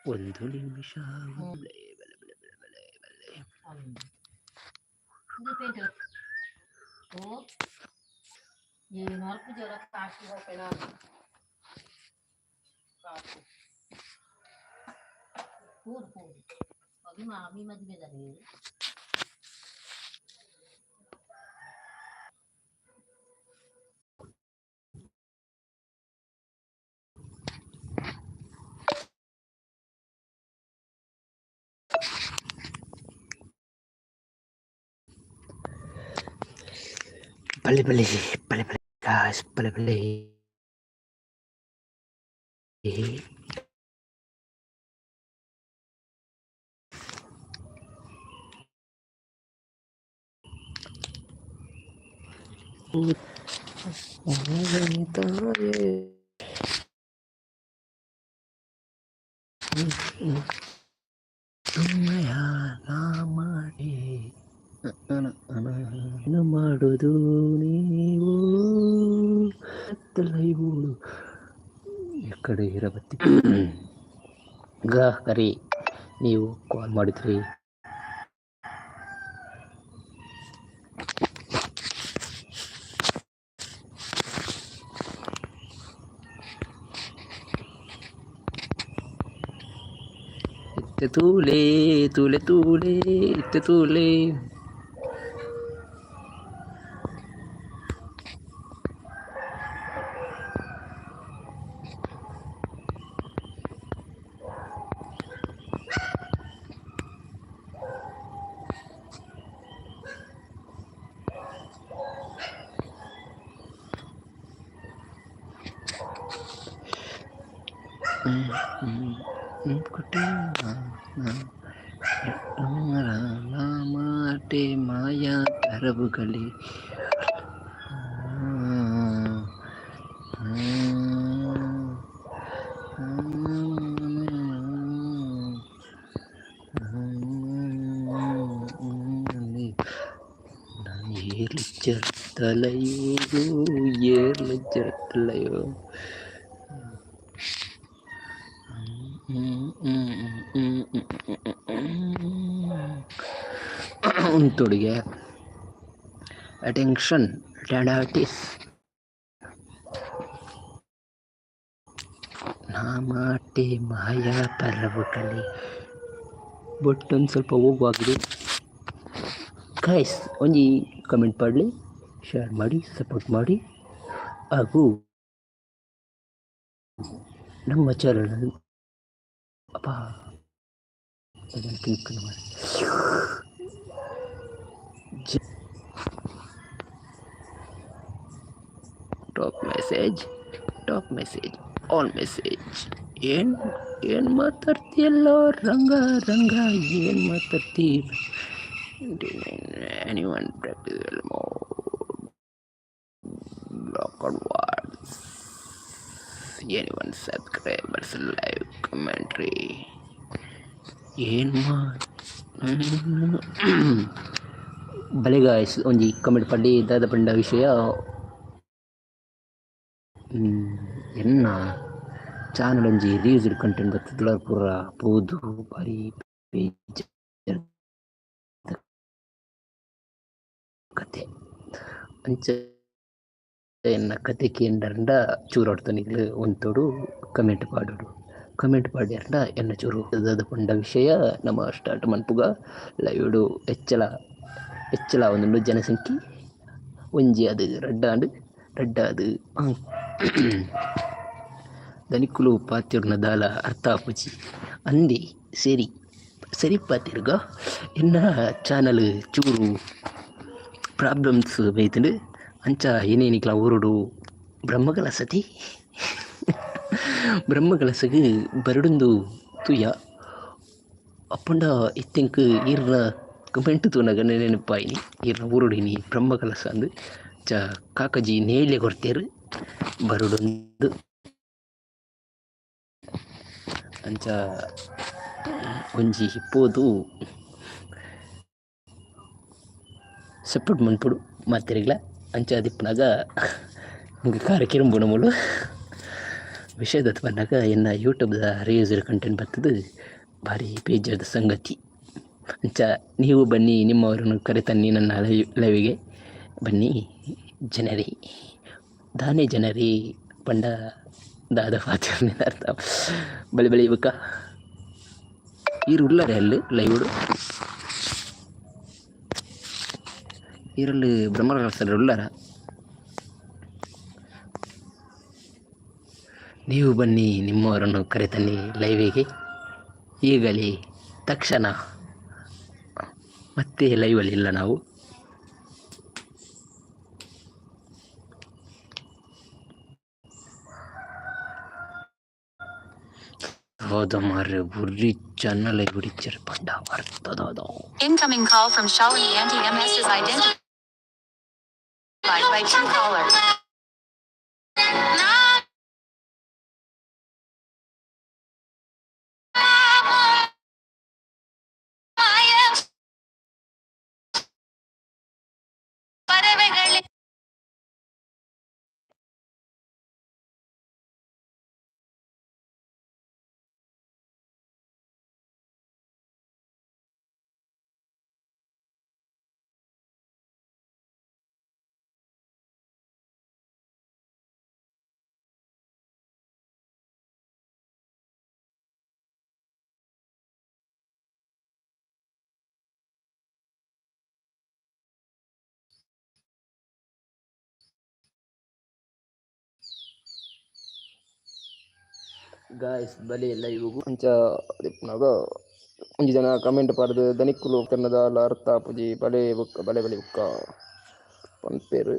ಒಂದು ನಿಮಿಷ. ಬಲೆ ಬಲೆ ಬಲೆ ಬಲೆ ಬಲೆ. ಬಲೆ ಬಲೆ ಬಲೆ ಬಲೆ ಗಾಯ್ಸ್, ಬಲೆ ಬಲೆ. ಮಾಡಿ ಏನು ಮಾಡೋದು ನೀವು? ಲೈವು ಕಡೆ ಇರಬತ್ತಿ. ಗ್ರಾಹಕರೇ, ನೀವು ಕಾಲ್ ಮಾಡಿದ್ರಿ. ಇತ್ತೆ ತೂಲೆ ತೂಲೆ ತೂಲೆ, ಇತ್ತೆ ತೂಲೆ. ಮಾಟೆ ಮಾಯಾ ತರವುಗಳೇ. ಏರ್ಲು ಏರ್ಲು ಜರ್ತಲಯೋ. ಉಂತುಡಿಗೆ ಅಟೆನ್ಷನ್ ಟಾಡಾಟಿಸ್ ನಾಮಾಟೆ ಮಾಯಾ ಪರವುಗಳೇ. ಬಟ್ ಒಂದು ಸ್ವಲ್ಪ ಹೋಗುವಾಗಿದೆ ಗಾಯ್ಸ್. ಒಂಜಿ ಕಮೆಂಟ್ ಮಾಡಲಿ, ಶೇರ್ ಮಾಡಿ, ಸಪೋರ್ಟ್ ಮಾಡಿ ಹಾಗೂ ನಮ್ಮ ಚಾನಲ್ ಅಪ್ಪ ಕ್ಲಿಕ್ ಮಾಡಿ. Top message, top message, all message. ಏನು ಏನು ಮಾತಾಡ್ತೀಯಲ್ಲೋ ರಂಗ ರಂಗ, ಏನು ಮಾತಾಡ್ತೀ? Any one practice block words, anyone subscribers live commentary. ಏನು ಮಾ ಬಲೆ ಗಾಯ್ಸ್, ಒಂಜಿ ಕಮೆಂಟ್ ಪಂಡಿ. ದಾದ ಪಂಡ ವಿಷಯ, ಎನ್ನ ಚಾನಲ್ ಒಂಜಿ ರೀಲ್ಸ್ ಕಂಟೆಂಟ್ ಬತ್ತುದುಲ ಪೂರ ಪೋದು ಬಾರಿ ಬೇಜಾರ್ ಕತೆ. ಅಂಚ ಎನ್ನ ಕತೆ ಕೇಂಡರ್ಂಡ ಚೂರು ನಿಕ್ಲು ಉಂತೊಡು, ಕಮೆಂಟ್ ಪಾಡೊಡು. ಕಮೆಂಟ್ ಪಾಡ್ಯರ್ಂಡ ಎನ್ನ ಚೂರು. ದಾದ ಪಂಡ ವಿಷಯ, ನಮ ಸ್ಟಾರ್ಟ್ ಮನ್ಪುಗ ಲೈವ್ಡು. ಎಚ್ಚಲ ಎಚ್ಚಲ ಆವೊಂದುಂಡು ಜನಸಂಖ್ಯೆ. ಒಂಜಿ ಅದು ರಡ್ಡಾಂಡ್, ರಡ್ಡಾದ್. ದನಿಕುಲು ಪಾತೆರುನ ದಾಲ ಅರ್ಥ ಆಪುಜಿ ಅಂದೆ. ಸರಿ ಸರಿ ಪಾತೆರ್ಗ. ಎನ್ನ ಚಾನಲ್ ಚೂರು ಪ್ರಾಬ್ಲಮ್ಸ್ ಬೈತ್ಂಡ್. ಅಂಚ ಏನೇನಿಕ್ಲ ಊರುಡು ಬ್ರಹ್ಮಕಲಸತಿ ಬ್ರಹ್ಮಕಲಸಗ್ ಬರಡುಂದು ತೂಯ. ಅಪ್ಪಂಡ ಇತ್ತೆಂಕ್ ಈರ್ನ ಕಮೆಂಟ್ ತೂನಗ ನೆನಪಾಯಿನಿ, ಈರ್ನ ಊರುಡಿನಿ ಬ್ರಹ್ಮಕಲಸ ಅಂದ್. ಚ ಕಾಕಜಿ ನೇಲ್ಯ ಕೊರ್ತೆರ್ ಬರೊಡುಂದು. ಅಂಚ ಒಂಜಿ ಪೋದು ಸಪೋರ್ಟ್ ಮನ್ಪೊಡು ಮಾತೆರೆಗ್ಲ. ಅಂಚ ಆದಿಪ್ಪುನಗ ಎಂಕ್ ಕಾರ ಕಿರುಂಬುನ ಮೂಲು. ವಿಷಯದ ಪನ್ನಗ ಎನ್ನ ಯೂಟ್ಯೂಬ್ದ ರಿಯೂಸ್ಡ್ ಕಂಟೆಂಟ್ ಬರ್ತದೆ. ಭಾರಿ ಬೇಜಾರದ ಸಂಗತಿ. ಅಂಚ ನೀವು ಬನ್ನಿ, ನಿಮ್ಮವರನ್ನು ಕರೆತನ್ನಿ, ನನ್ನ ಲೈವಿಗೆ ಬನ್ನಿ ಜನರೇ. ದಾನೆ ಜನರೇ ಪಂಡ ದಾದ ಪಾತೆರ್ನೆ ಅರ್ಥ. ಬಲೆ ಬಲೆ ಬುಕ್ಕ ಈರ್ ಉಲ್ಲರೆ ಅಲ್ಲಿ ಲೈವ್ಡ್? ಈರಲ್ಲಿ ಬ್ರಹ್ಮರಸರು ಉಲ್ಲರ? ನೀವು ಬನ್ನಿ, ನಿಮ್ಮವರನ್ನು ಕರೆತನ್ನಿ ಲೈವಿಗೆ ಈಗಲೇ, ತಕ್ಷಣ. ಮತ್ತೆ ಲೈವಲ್ಲಿ ಇಲ್ಲ ನಾವು. ಹೌದ ಮಾರ್ರೆ, ಬುರ್ರಿ ಚೆನ್ನ ಲೈವ್ ಬಿಡಿಚ್ಚಾರ ಪಂಡ ಬರ್ತದ. Incoming call from Shalini Anti MS is identified by Truecaller. Guys, ಬಲೆ ಲೈವ್ಗು. ಅಂಚ ಇಪ್ಪುನಗ ಒಂಜಿ ಜನ ಕಮೆಂಟ್ ಪಾಡ್ದ್ ದನಿಕ್ಕುಲು ದಾಲ ಅರ್ಥ ಆಪುಜಿ, ಬಲೆ ಬೊಕ್ಕ ಬಲೆ ಬಲೆ ಬೊಕ್ಕ ಪನ್ಪೆರ್.